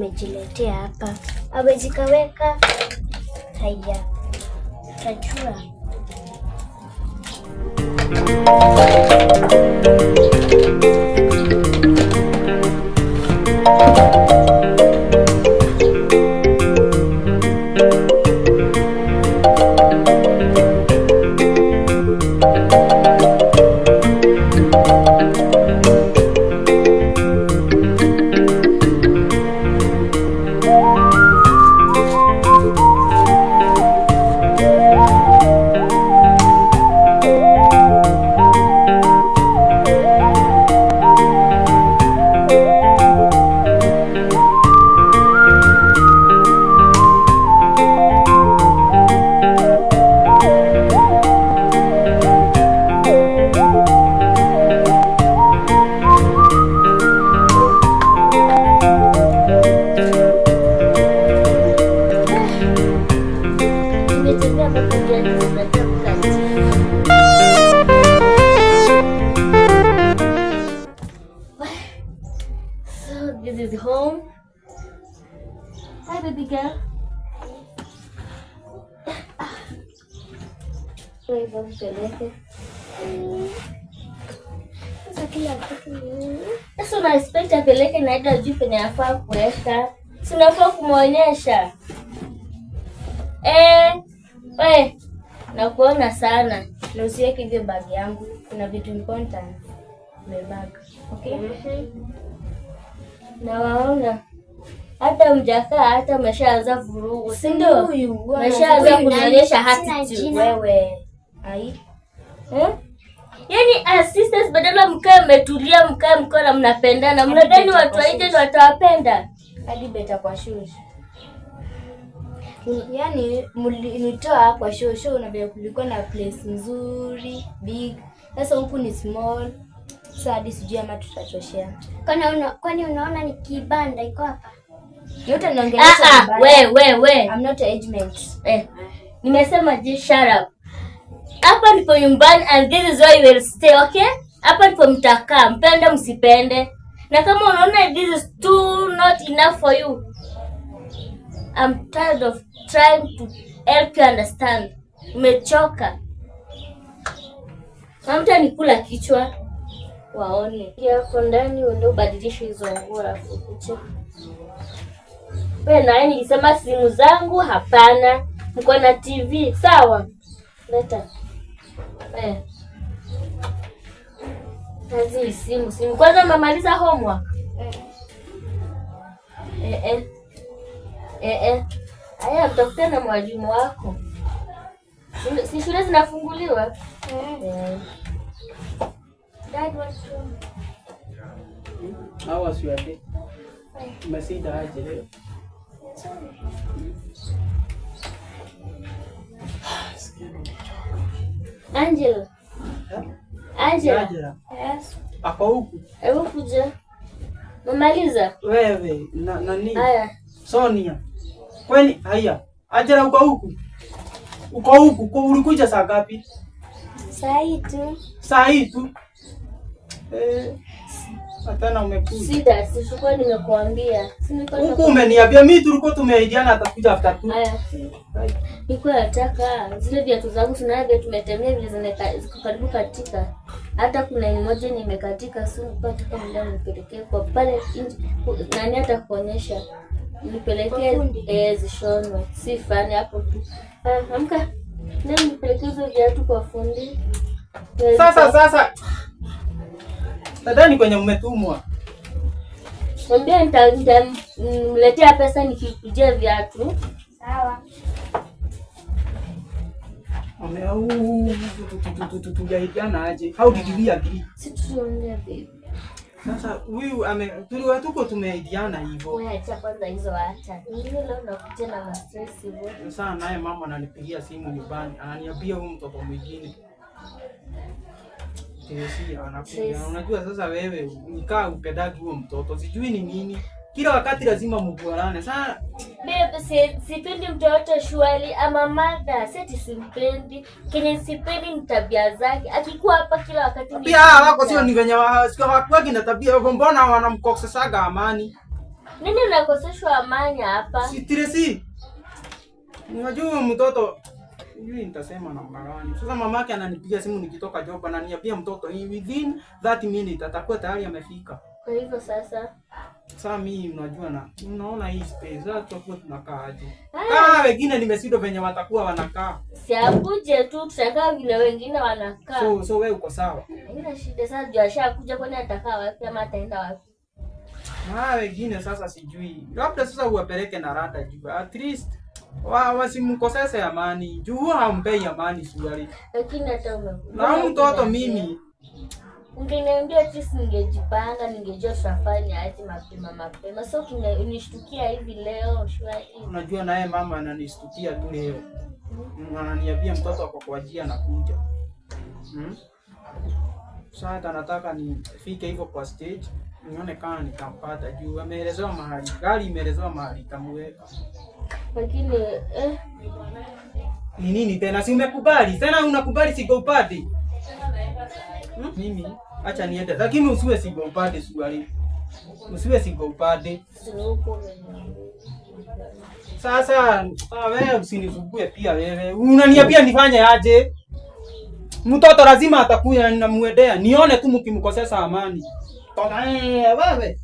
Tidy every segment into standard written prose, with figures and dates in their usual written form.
amejiletea hapa? Hawezi kaweka. Haya, tajua. Nimetembea mpaka viatu zinataka kukatika. So this is home. Hi, baby girl. Hivyo mpeleke. Sasa kila kitu ni Sasa una expect apeleke na hata hajui penye anafaa kuweka. Si unafaa kumwonyesha. Eh, we, nakuona sana. Na usiweke hivyo bag yangu, kuna vitu important my bag. Okay? Nawaona hata mjakaa hata umeshaanza vurugu, si ndio? Huyu Umeshaanza Huyu nani? kunionyesha Sina attitude. jina. wewe. Ai. Eh? Yaani as sisters badala mkae mmetulia, mkae mko na mnapendana, mnadhani watu wa nje ndio watawapenda? Hadi better kwa shoes. Yaani mlinitoa kwa show show na vile kulikuwa na place nzuri big. Sasa huku ni small. Sasa hadi sijui ama tutatoshea. Kwani unaona ni kibanda iko hapa? Yote naongelesha Ah ah, vibaya. we we we. I'm not a age mate. Eh, nimesema je, shut up. Hapa ndipo nyumbani and this is where you will stay, okay? Hapa ndipo mtakaa, mpende msipende. Na kama unaona this is too not enough for you, I'm tired of trying to help you understand. Nimechoka. Na nikula kichwa waone. Hapo ndani uende ubadilishe hizo nguo alafu ukuje. Wewe naye nilisema simu zangu hapana. Mko na TV, sawa? Leta. Eh. Kazi simu, simu. Kwanza umemaliza homework? Eh eh. Eh eh. Aya, mtafuta na mwalimu wako. Si shule zinafunguliwa? Eh. Dad, what's wrong? How was your day? Umeshinda aje leo? Sorry. Sikia nimechoka. Angela. Eh? Angela. Angela, Yes. ako huku Hebu kuja. Umemaliza? wewe na nani? Haya. Sonia. Kwani haya. Angela uko huku? Uko huku? Kwa ulikuja saa ngapi? Saa hii tu. Saa hii tu. Eh, hata umekuja. Sida, sikuwa nimekuambia. Si nilikuwa Huku umeniambia mimi tulikuwa tumeahidiana atakuja after two. Haya. Nilikuwa nataka zile viatu zangu tunayo viatu tumetembea vile ziko karibu katika. Hata kuna moja nimekatika, si nilikuwa nataka muda nipelekee kwa pale nje. Nani atakuonyesha? Nipelekee Kwa fundi? eh, zishonwe. Si fani hapo tu. Ah, amka. Nani nipelekee hizo viatu kwa fundi? Sasa sasa. Nadhani kwenye mmetumwa. Mwambie nitamletea pesa nikikujia viatu. Sawa. Tuliahidiana aje? How did we agree? Si tuliongea baby. Sasa huyu ame tuliwa tuko tumeahidiana hivyo. Wewe acha kwanza hizo acha. Mimi leo nakuja na ma-stress hivyo. Sasa naye mama ananipigia simu nyumbani, ananiambia huyu mtoto mwingine Teresia anakuja. Tracy. Unajua sasa wewe nikaa upendagi huo mtoto, sijui ni nini. Kila wakati lazima mguarane. Sasa Babe, sipendi mtoto shwali ama mother. Seti simpendi. Kenye sipendi ni tabia zake. Akikuwa hapa kila wakati ni pia hawa wako sio ni venye sio hawakuwagi na tabia, mbona wanamkosesaga amani? Nini unakoseshwa amani hapa? Si Tracy. Unajua mtoto sijui nitasema namna gani. Sasa mamake ananipigia simu nikitoka job, ananiambia mtoto hii within 30 minutes atakuwa tayari amefika. Kwa hivyo sasa Sasa mimi unajua na unaona hii space, sasa tutakuwa tunakaa aje? Kama wengine nimeshindwa venye watakuwa wanakaa. Si akuje tu, tutakaa vile wengine wanakaa. So wewe uko sawa? Haina shida. Sasa juu ashakuja, kwani atakaa wapi ama ataenda wapi? Ah, wengine sasa sijui. Labda sasa uwapeleke na rada juu. At least wasimkosese amani. Juu huwa hampei amani suari. Lakini hata umekuja. Na huyu mtoto mimi Ungeniambia at least ningejipanga, ningejua tutafanya aje mapema mapema. So unishtukia hivi leo, shwari. Unajua naye mama ananistukia tu leo. Ananiambia mtoto ako kwa njia anakuja. Sasa nataka nifike hivyo kwa stage nione kama nitampata juu ameelezewa mahali, gari imeelezewa mahali itamuweka. Lakini Ni nini tena? Si umekubali? Tena unakubali single party? Mimi acha niende, lakini usiwe single party suari. Usiwe single party. Si huko umeniambia. Sasa wewe usinisumbue pia wewe. Unaniambia nifanye aje? Mtoto lazima atakuja na namuendea. Nione tu mkimkosesa amani. Toka wewe.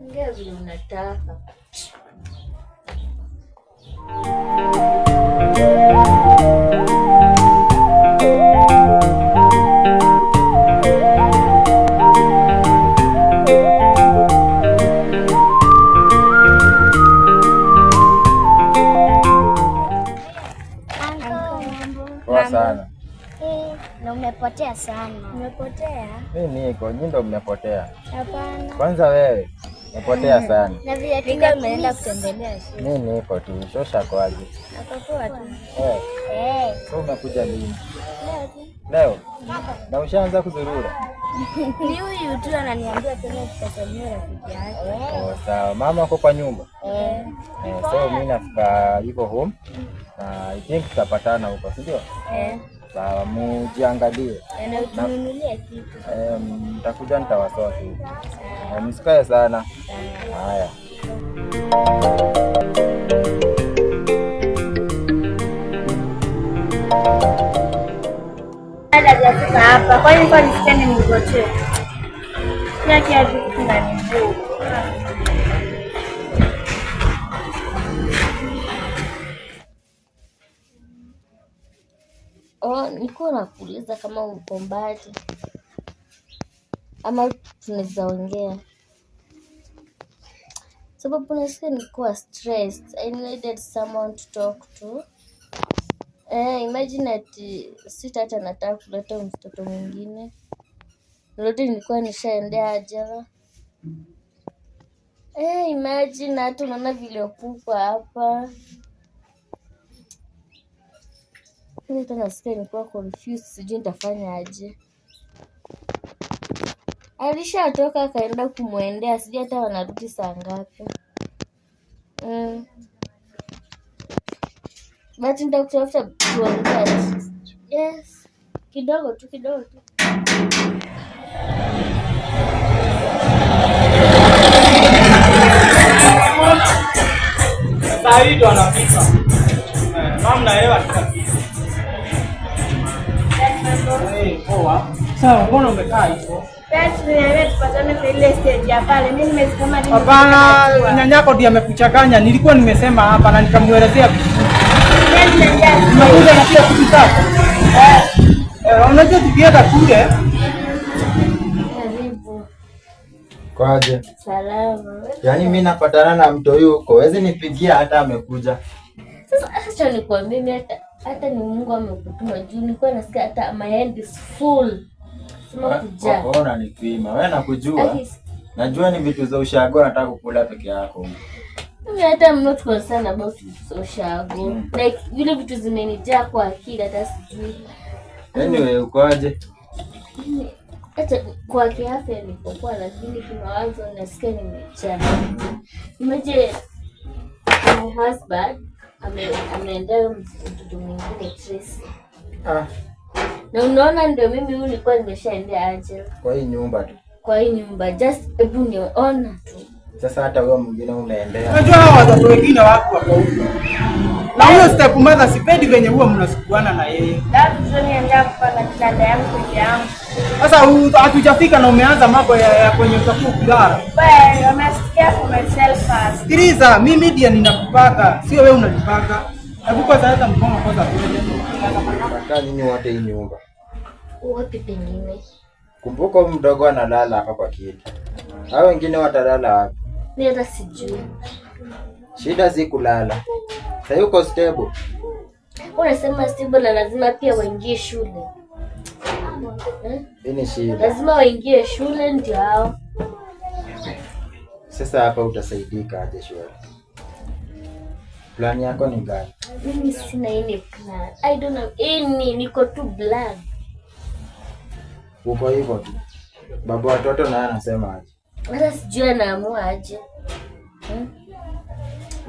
Ongea vile unataka. Poa sana. Na umepotea sana. Umepotea? Mimi niko, nyinyi ndo mmepotea. Hapana. Kwanza wewe umepotea sana. Na vile Nika umeenda tumekumiss. kutembelea shule. Mimi niko tu, shosha kwaje? Akapoa tu. Eh, so umekuja lini? Leo. Na ushaanza kuzurura? Ni huyu tu ananiambia tena tukasalimia rafiki yake. Oh, sawa. Mama uko kwa nyumba? Eh, so mimi nafika hivyo home. Na I think tutapatana huko, si ndio? Eh. Sawa, mujiangalie. Na utununulie kitu. Nitakuja nitawasort huko. Msikae sana. Haya. Hajafika hapa. Kwa hiyo nilikuwa nisikiane ningojee. Kila kitu kinaniboo. Oh, nilikuwa nakuuliza kama uko mbali ama tunaweza ongea, sababu nasikia nilikuwa stressed. I needed someone to talk to. Imagine ati sita hata nataka kuleta mtoto mwingine. Lote nilikuwa nishaendea ajira. Imagine hata unaona vile kuko hapa. Mimi hata nasikia nilikuwa confused, sijui nitafanya aje. Alishatoka akaenda kumwendea, sijui hata wanarudi saa ngapi. But nitakutafuta tuongee. Yes. Kidogo tu, kidogo tu. Saa hii ndo anafika. Mama mnaelewa kila kitu. Poa. Sawa, mbona umekaa hivyo? Dad, tupatane kwa ile stage ya pale. Mimi nimesimama nini? Hapana, nyanyako ndiye amekuchanganya. Nilikuwa nimesema hapa na nikamuelezea vizuri. Umekuja na kila kitu chako. Unajua tukienda kule Karibu. Kwaje? Salama. Yaani mimi napatana na mtu huyu huko, huwezi nipigia hata amekuja. Sasa acha nikwambie, mimi hata ni Mungu amekutuma juu nilikuwa nasikia hata my head is full. Sema kujaa. Wewe unanipima. Wewe nakujua. Aki- Najua ni vitu za ushago nataka kukula peke yako. Mimi hata I'm not concerned about vitu za ushago. Like vile vitu zimenijaa kwa akili hata sijui. Anyway, ukoaje? Mimi, hata kwa kiafya nilipokuwa, lakini kimawazo nasikia nimejaa. Imagine my husband ameendea mtoto mwingine Tracy. Ah, Na unaona ndio mimi huyu nilikuwa nimeshaendea Angel. kwa hii nyumba tu. Kwa hii nyumba, just hebu niona tu. Sasa hata huyo mwingine unaendea. Unajua hawa watoto wengine wako wako huko. Na huyo step mother sipendi venye huwa mnasukuana na yeye. Dad, niendea kupanda kitanda yangu peke yangu. Sasa hatujafika na umeanza mambo ya kwenye utakuwa ukilala. But I must care for myself first. Sikiliza, mimi ndiye ninakupaka, sio wewe unanipaka. Hebu kwanza hata mkono kwanza tuende. Mtakaa nyinyi wote hii nyumba. Wapi pengine? Kumbuka huyu mdogo analala hapa kwa kiti. Hao wengine watalala wapi? Mimi hata sijui. Shida si kulala. Sasa uko stable. Unasema stable na lazima pia waingie shule. Eh? Hii ni shida. Lazima waingie shule ndio hao. Sasa hapa utasaidika aje shule? Plan yako ni gani? Mimi sina any plan. I don't have any, niko tu blank. Uko hivyo tu. Baba watoto naye anasema aje? Hata sijui anaamua aje. Hmm?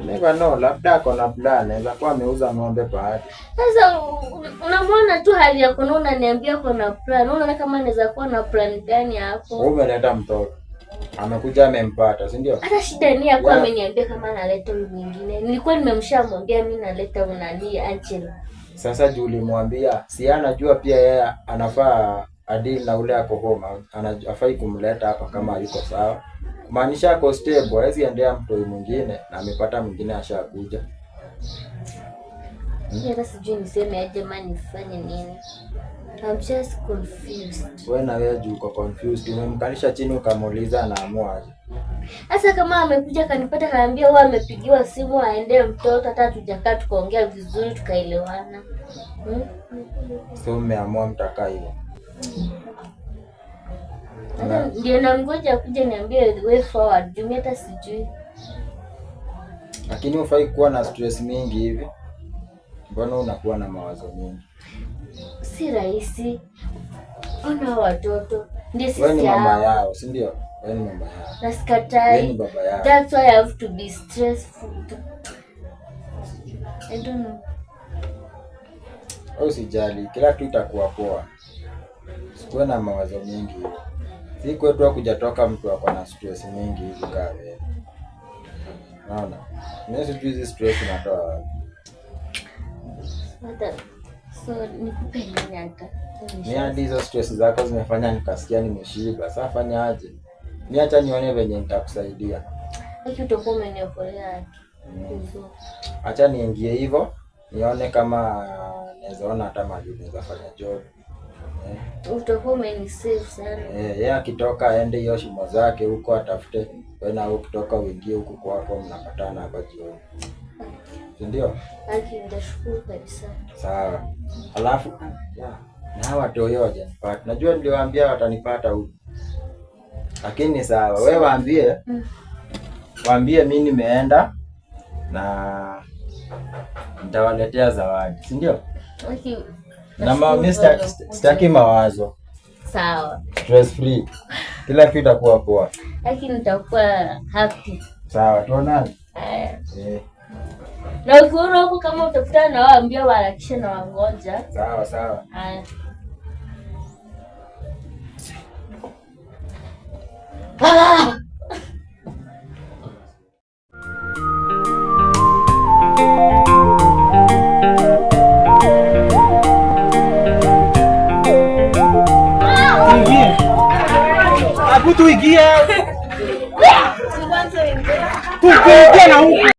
Never know, labda ako na plan, anaweza kuwa ameuza ng'ombe pahali. Sasa unamwona tu hali yako na unaniambia kuna plan. Unaona kama anaweza kuwa na plan gani hapo? Wewe umeleta mtoto. Amekuja amempata, si ndio? Hata shida ni yako, Yeah. ameniambia kama analeta huyu mwingine. Nilikuwa nimemshamwambia mimi naleta unani Angela. Sasa juu ulimwambia, si yeye anajua pia yeye anafaa adili na ule ako home, afai kumleta hapa kama hayuko sawa. Kumaanisha ako stable, hawezi endea mtoi mwingine na amepata mwingine ashakuja. Mimi hata sijui niseme aje ama nifanye nini. I'm just confused. Wewe na wewe juu uko confused, umemkalisha chini ukamuuliza anaamua aje. Sasa kama amekuja kanipata kaniambia huwa amepigiwa simu aendee mtoto, hata hatujakaa tukaongea vizuri tukaelewana. Hmm? So mmeamua mtakaa hivyo. Hata ndio nangoja kuja niambie the way forward. Juu mimi hata sijui. Lakini hufai kuwa na stress mingi hivi. Mbona unakuwa na mawazo mingi? Si rahisi. Ona hao watoto ndio Wewe ni sisi mama hao. yao, si ndio? Wewe ni mama yao. Na Wewe ni sikatai. baba yao. That's why I have to be stressful. I don't know. Wewe usijali, kila kitu itakuwa poa. Usikuwe na mawazo mingi hivi. Si kwetu hakujatoka mtu ako na stress mingi hivi kaa wewe. Unaona? Mimi sijui hizi stress unatoa wapi. Hata so nikupe nini hata? Mimi hadi hizo stress zako zimefanya nikasikia nimeshiba. Sasa fanya aje? Mimi acha nione venye nitakusaidia. Haki utakuwa umeniokolea haki. Kuzo. Acha niingie hivyo nione kama naweza ona hata mahali naweza fanya job. Utakuwa umenisave sana. Eh, yeye akitoka aende hiyo shimo zake huko atafute. Wewe na wewe ukitoka uingie huku kwako, mnapatana hapa jioni. Si ndio? Haki nitashukuru kabisa. Sawa. Alafu ya, na hawa watoi hawajanipata. Najua niliwaambia watanipata huku. Lakini sawa, wewe waambie. Waambie mimi nimeenda na nitawaletea zawadi, si ndio? Haki Na mimi sitaki mawazo. Sawa. Stress free. Kila kitu itakuwa poa. Haki nitakuwa happy. Sawa, tuonane. Haya. Eh, Na ukiona huko kama utakutana na wao ambia waharakishe na wangoja. sawa sawa. Haya. Ah! Tuingie. Hebu tuingie. Tuingie na huku.